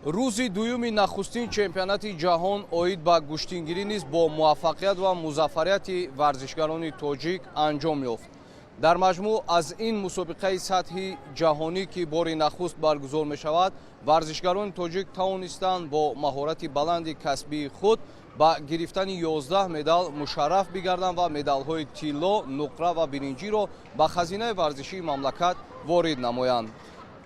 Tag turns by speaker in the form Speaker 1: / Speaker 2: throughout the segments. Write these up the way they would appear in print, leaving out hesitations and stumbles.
Speaker 1: Рӯзи дуюми нахустин чемпионати ҷаҳон оид ба гӯштингирӣ низ бо муваффақият ва музаффарияти варзишгарони тоҷик анҷом ёфт. Дар маҷмӯъ аз ин мусобиқаи сатҳи ҷаҳонӣ, ки бори нахуст баргузор мешавад, варзишгарони тоҷик тавонистанд бо маҳорати баланди касбии худ ба гирифтани 11 медал мушарраф бигарданд ва медалҳои тилло, нуқра ва биринҷиро ба хазинаи варзишии мамлакат ворид намоянд.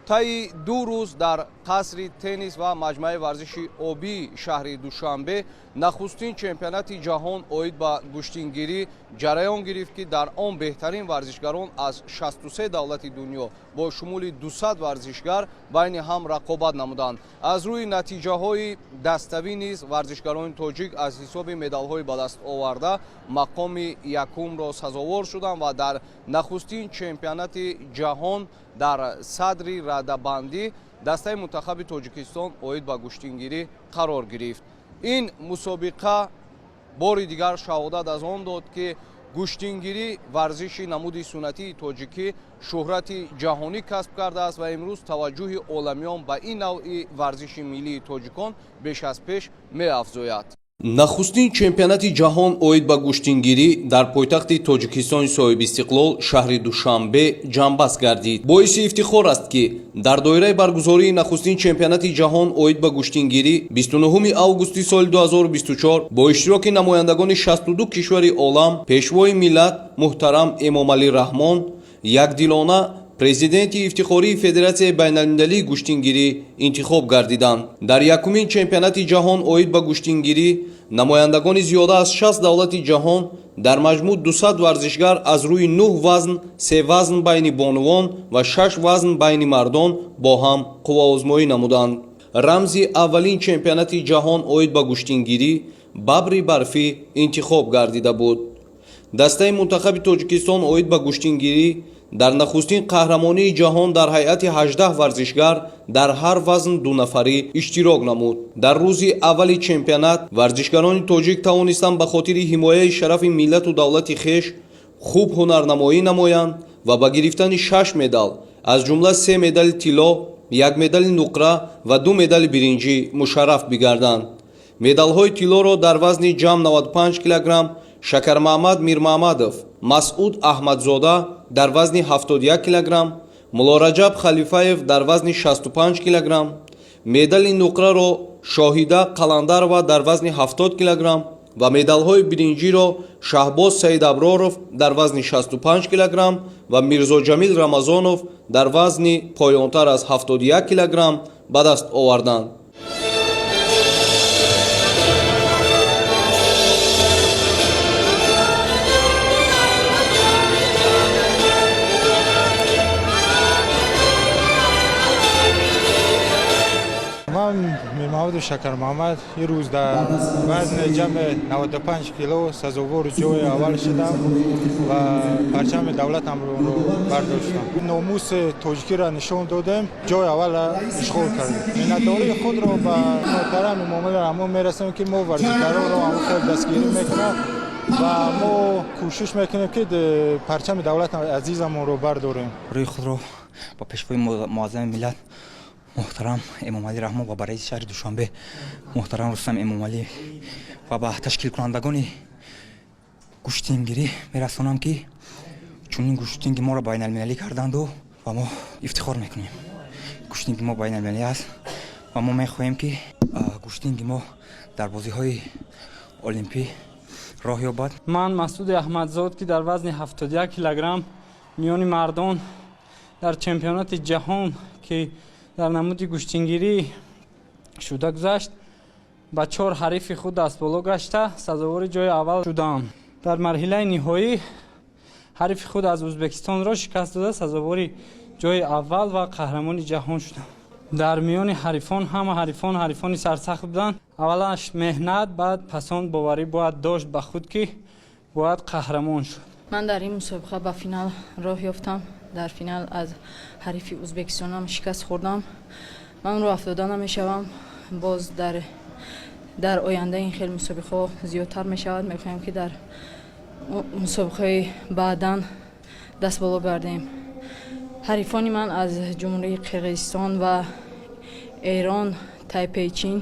Speaker 1: Таи 2 рӯз дар қасри теннис ва маҷмӯаи варзиши обии шаҳри Душанбе нахустин чемпионати ҷаҳон оид ба гӯштингирӣ ҷараён гирифт, ки дар он беҳтарин варзишгарон аз 63 давлати дунё бо шумули 200 варзишгар байни ҳам рақобат намуданд. Аз рӯи натиҷаҳои даставӣ низ варзишгарони тоҷик аз ҳисоби медалҳои ба даст оварда мақоми якумро сазовор шуданд ва дар нахустин чемпионати ҷаҳон дар садри радабандӣ дастаи мунтахаби Тоҷикистон оид ба гӯштингирӣ қарор гирифт. Ин мусобиқа бори дигар шаҳодат аз он дод, ки гӯштингирӣ варзиши намуди суннатии тоҷикӣ шӯҳрати ҷаҳонӣ касб кардааст ва имрӯз таваҷҷӯҳи оламиён ба ин навъи варзиши миллии тоҷикон беш аз пеш меафзояд. Нахустин чемпионати ҷаҳон оид ба гӯштингирӣ дар пойтахти Тоҷикистони соҳибистиқлол шаҳри Душанбе ҷамъбаст гардид. Боиси ифтихор аст, ки дар доираи баргузории нахустин чемпионати ҷаҳон оид ба гӯштингирӣ 29 августи соли 2024 бо иштироки намояндагони 62 кишвари олам Пешвои миллат муҳтарам Эмомалӣ Раҳмон якдилона президенти ифтихории Федератсияи байналмилалии гӯштингирӣ интихоб гардиданд. Дар якумин чемпионати ҷаҳон оид ба гӯштингирӣ намояндагони зиёда аз 60 давлати ҷаҳон, дар маҷмӯъ 200 варзишгар аз рӯи 9 вазн, се вазн байни бонувон ва шаш вазн байни мардон бо ҳам қувваозмоӣ намуданд. Рамзи аввалин чемпионати ҷаҳон оид ба гӯштингирӣ бабри барфӣ интихоб гардида буд. Дастаи мунтахаби Тоҷикистон оид ба гӯштингирӣ дар нахустин қаҳрамонии ҷаҳон дар ҳайати 18 варзишгар дар ҳар вазн дунафарӣ иштирок намуд. Дар рӯзи аввали чемпионат варзишгарони тоҷик тавонистанд ба хотири ҳимояи шарафи миллату давлати хеш хуб ҳунарнамоӣ намоянд ва ба гирифтани шаш медал, аз ҷумла се медали тилло, як медали нуқра ва ду медали биринҷӣ мушарраф бигарданд. Медалҳои тиллоро дар вазни ҷамъ 95 килограмм Шакармаҳмад Мирмаҳмадов, Масъуд Аҳмадзода дар вазни 71 килограмм, Муллораҷаб Халифаев дар вазни 65 килограмм, медали нуқраро Шоҳида Қаландарова дар вазни 70 килограмм ва медалҳои биринҷиро Шаҳбоз Саидаброров дар вазни 65 килограмм ва Мирзоҷамил Рамазонов дар вазни поёнтар аз 71 килограмм ба даст оварданд.
Speaker 2: Ман Мирмаҳмаду Шакармаҳмад имрӯз дар вазни ҷамъи 95 кило сазовори ҷои аввал шудам ва парчами давлатамро бардоштам. Номуси тоҷикиро нишон додем, ҷои аввалро ишғол кардем. Миннатдории худро ба муҳтарам Эмомалӣ Раҳмон мерасонем, ки мо варзишгаронро ҳамон хел дастгирӣ мекунад ва мо кӯшиш мекунем, ки парчами давлати азизамонро бардорем.
Speaker 3: Рӯи худро ба Пешвои муаззами миллат муҳтарам Эмомалӣ Раҳмон ва ба раиси шаҳри Душанбе муҳтарам Рустам Эмомалӣ ва ба ташкилкунандагони гӯштингирӣ мерасонам, ки чунин гӯштинги моро байналмилалӣ карданду ва мо ифтихор мекунем. Гӯштинги мо байналмилалӣ аст ва мо мехоҳем, ки гӯштинги мо дар бозиҳои олимпӣ роҳ ёбад.
Speaker 4: Ман Масуди Аҳмадзод, ки дар вазни 71 килограмм миёни мардон дар чемпионати ҷаҳон, ки дар намуди гӯштингирӣ шуда гузашт, ба чор ҳарифи худ дастболо гашта, сазовори ҷои аввал шудам. Дар марҳилаи ниҳоӣ ҳарифи худ аз Ӯзбекистонро шикаст дода, сазовори ҷои аввал ва қаҳрамони ҷаҳон шудам. Дар миёни ҳарифон ҳама ҳарифон ҳарифони сарсахт буданд. Аввалаш меҳнат, баъд пасон боварӣ бояд дошт ба худ, ки бояд қаҳрамон шуд.
Speaker 5: Ман дар ин мусобиқа ба финал роҳ ёфтам. Дар финал аз ҳарифи Ӯзбекистонам шикаст хӯрдам. Ман роҳ афтода намешавам. Боз дар оянда ин хел мусобиқаҳо зиёдтар мешавад. Мехоҳем, ки дар мусобиқаҳои баъдан дастболо гардем. Ҳарифони ман аз Ҷумҳурии Қирғизистон ва Эрон, Тайпеи Чин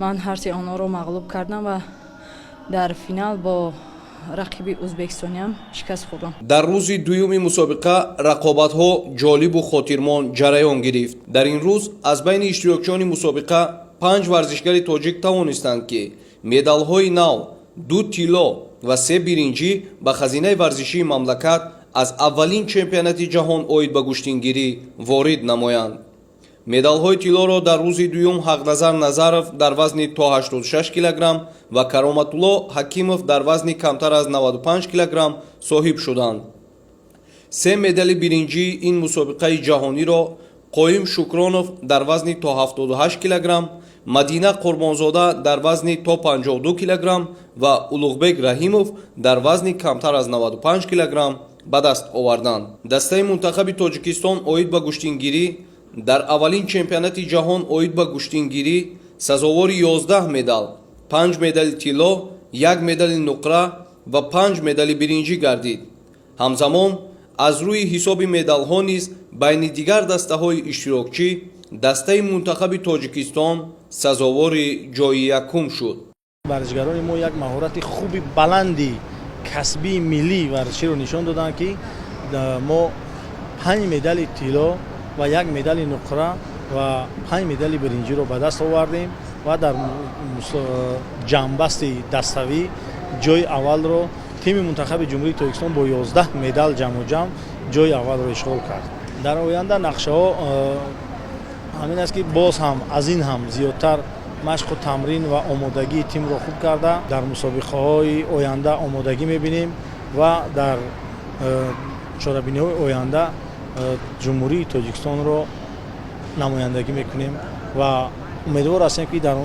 Speaker 5: ман ҳар се онҳоро мағлуб кардам ва дар финал бо рақиби ӯзбекистониам шикаст хӯрдам.
Speaker 1: Дар рӯзи дуюми мусобиқа рақобатҳо ҷолибу хотирмон ҷараён гирифт. Дар ин рӯз аз байни иштирокчиёни мусобиқа панҷ варзишгари тоҷик тавонистанд, ки медалҳои нав, ду тилло ва се биринҷӣ ба хазинаи варзишии мамлакат аз аввалин чемпионати ҷаҳон оид ба гӯштингирӣ ворид намоянд. Медалҳои тиллоро дар рӯзи дуюм Ҳақназар Назаров дар вазни то 86 килограмм ва Кароматулло Ҳакимов дар вазни камтар аз 95 килограмм соҳиб шуданд. Се медали биринҷии ин мусобиқаи ҷаҳониро Қоим Шукронов дар вазни то 78 килограмм, Мадина Қурбонзода дар вазни то 52 килограмм ва Улуғбек Раҳимов дар вазни камтар аз 95 килограмм ба даст оварданд. Дастаи мунтахаби Тоҷикистон оид ба гӯштингирӣ дар аввалин чемпионати ҷаҳон оид ба гӯштингирӣ сазовори 11 медал, панҷ медали тилло, як медали нуқра ва панҷ медали биринҷӣ гардид. Ҳамзамон аз рӯи ҳисоби медалҳо низ байни дигар дастаҳои иштирокчӣ дастаи мунтахаби Тоҷикистон сазовори ҷои якум шуд.
Speaker 6: Варзишгарони мо як маҳорати хуби баланди касбии миллии варзиширо нишон доданд, ки мо панҷ медали тилло ва як медали нуқра ва панҷ медали биринҷиро ба даст овардем ва дар ҷамъбасти даставӣ ҷои аввалро тими мунтахаби Ҷумҳурии Тоҷикистон бо 11 медал ҷамъу ҷамъ ҷои аввалро ишғол кард. Дар оянда нақшаҳо ҳамин аст, ки боз ҳам аз ин ҳам зиёдтар машқу тамрин ва омодагии тимро хуб карда, дар мусобиқаҳои оянда омодагӣ мебинем ва дар чорабиниҳои оянда Ҷумҳурии Тоҷикистонро намояндагӣ мекунем ва умедвор ҳастем, ки дар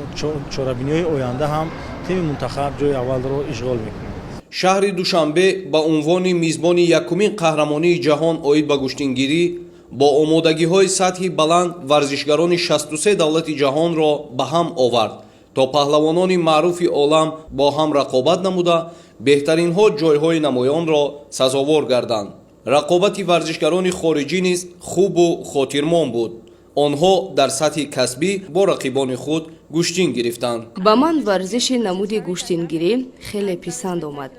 Speaker 6: чорабиниҳои оянда ҳам тими мунтахаб ҷои аввалро ишғол мекунад.
Speaker 1: Шаҳри Душанбе ба унвони мизбони якумин қаҳрамонии ҷаҳон оид ба гӯштингирӣ бо омодагиҳои сатҳи баланд варзишгарони 63 давлати ҷаҳонро ба ҳам овард, то паҳлавонони маъруфи олам бо ҳам рақобат намуда, беҳтаринҳо ҷойҳои намоёнро сазовор гарданд. Рақобати варзишгарони хориҷӣ низ хубу хотирмон буд. Онҳо дар сатҳи касбӣ бо рақибони худ гӯштин гирифтанд.
Speaker 7: Ба ман варзиши намуди гӯштингирӣ хеле писанд омад.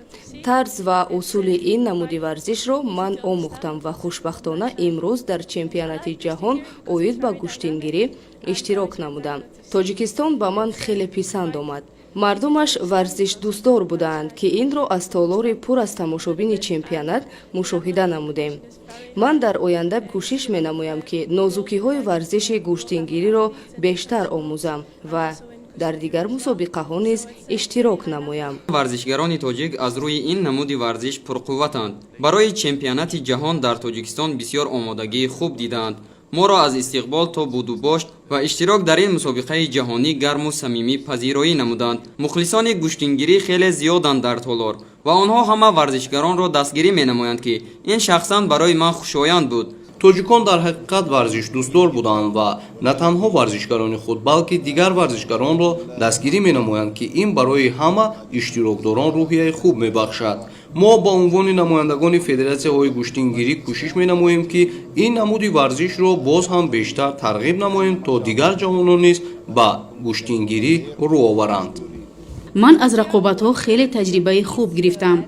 Speaker 7: Тарз ва усули ин намуди варзишро ман омӯхтам ва хушбахтона имрӯз дар чемпионати ҷаҳон оид ба гӯштингирӣ иштирок намудам. Тоҷикистон ба ман хеле писанд омад. Мардумаш варзишдӯстдор будаанд, ки инро аз толори пур аз тамошобини чемпионат мушоҳида намудем. Ман дар оянда кӯшиш менамоям, ки нозукиҳои варзиши гӯштингириро бештар омӯзам ва дар дигар мусобиқаҳо низ иштирок намоям.
Speaker 8: Варзишгарони тоҷик аз рӯи ин намуди варзиш пурқувватанд. Барои чемпионати ҷаҳон дар Тоҷикистон бисёр омодагии хуб дидаанд. Моро аз истиқбол то будубошт ва иштирок дар ин мусобиқаи ҷаҳонӣ гарму самимӣ пазироӣ намуданд. Мухлисони гӯштингирӣ хеле зиёданд дар толор ва онҳо ҳама варзишгаронро дастгирӣ менамоянд, ки ин шахсан барои ман хушоянд буд.
Speaker 1: Тоҷикон дар ҳақиқат варзишдӯстдор буданд ва на танҳо варзишгарони худ, балки дигар варзишгаронро дастгирӣ менамоянд, ки ин барои ҳама иштирокдорон рӯҳияи хуб мебахшад. Мо ба унвони намояндагони федератсияҳои гӯштингирӣ кӯшиш менамоем, ки ин намуди варзишро боз ҳам бештар тарғиб намоем, то дигар ҷавонон низ ба гӯштингирӣ рӯ оваранд.
Speaker 9: Ман аз рақобатҳо хеле таҷрибаи хуб гирифтам.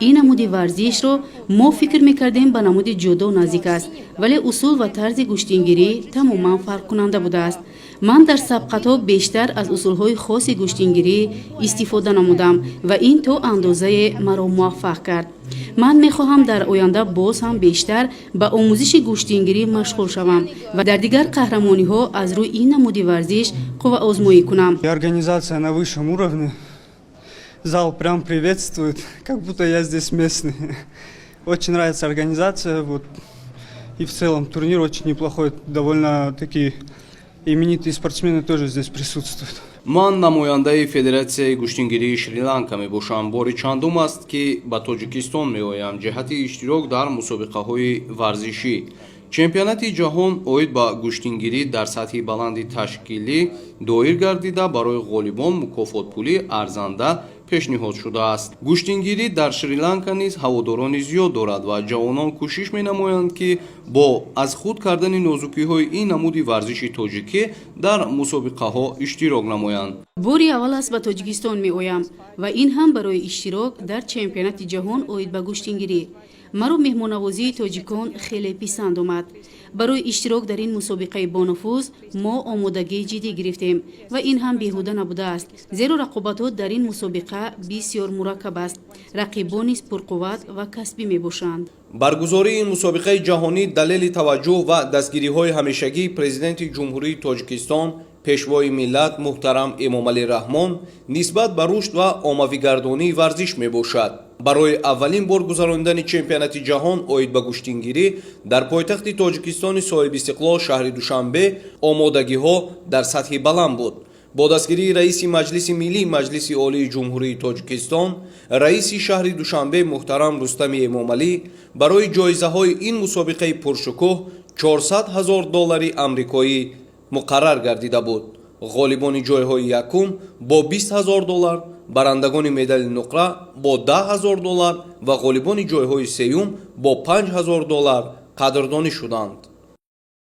Speaker 9: Ин намуди варзишро мо фикр мекардем, ба намуди ҷудо наздик аст, вале усул ва тарзи гӯштингирӣ тамоман фарқкунанда будааст. Ман дар сабқатҳо бештар аз усулҳои хоси гӯштингирӣ истифода намудам ва ин то андозае маро муваффақ кард. Ман мехоҳам дар оянда боз ҳам бештар ба омӯзиши гӯштингирӣ машғул шавам ва дар дигар қаҳрамониҳо аз рӯи ин намуди варзиш қувваозмоӣ кунам.
Speaker 10: Организация на высшем уровне. Зал прям приветствует, как будто я здесь местный. Очень нравится организация, вот. И в целом турнир очень неплохой, довольно такие именитые спортсмены тоже здесь присутствуют.
Speaker 1: Ман намояндаи Федератсияи гӯштингирии Шри-Ланка мебошам. Бори чандум аст, ки ба Тоҷикистон меоям ҷиҳати иштирок дар мусобиқаҳои варзишӣ. Чемпионати ҷаҳон оид ба гӯштингирӣ дар сатҳи баланди ташкилӣ доир гардида, барои ғолибон мукофотпулии арзанда. пешниҳод шудааст. Гӯштингирӣ дар Шри-Ланка низ ҳаводорони зиёд дорад ва ҷавонон кӯшиш менамоянд, ки бо аз худ кардани нозукиҳои ин намуди варзиши тоҷикӣ дар мусобиқаҳо иштирок намоянд.
Speaker 9: Бори аввал аст, ба Тоҷикистон меоям ва ин ҳам барои иштирок дар чемпионати ҷаҳон оид ба гӯштингирӣ. Маро меҳмоннавозии тоҷикон хеле писанд омад. Барои иштирок дар ин мусобиқаи бонуфуз мо омодагии ҷиддӣ гирифтем ва ин ҳам беҳуда набудааст, зеро рақобатҳо дар ин мусобиқа бисёр мураккаб аст, рақибон низ пурқувват ва касбӣ мебошанд.
Speaker 1: Баргузории ин мусобиқаи ҷаҳонӣ далели таваҷҷӯҳ ва дастгириҳои ҳамешагии Президенти Ҷумҳурии Тоҷикистон, Пешвои миллат муҳтарам Эмомалӣ Раҳмон нисбат ба рушд ва оммавигардонии варзиш мебошад. Барои аввалин бор гузаронидани чемпионати ҷаҳон оид ба гӯштингирӣ дар пойтахти Тоҷикистони соҳибистиқлол, шаҳри Душанбе, омодагиҳо дар сатҳи баланд буд. Бо дастгирии раиси Маҷлиси Миллии Маҷлиси Олии Ҷумҳурии Тоҷикистон, раиси шаҳри Душанбе муҳтарам Рустами Эмомалӣ барои ҷоизаҳои ин мусобиқаи пуршукӯҳ 400 ҳазор доллари амрикоӣ муқаррар гардида буд. Ғолибони ҷойҳои якум бо 20 ҳазор доллар, барандагони медали нуқра бо 10 ҳазор доллар ва ғолибони ҷойҳои сеюм бо 5 ҳазор доллар қадрдонӣ шуданд.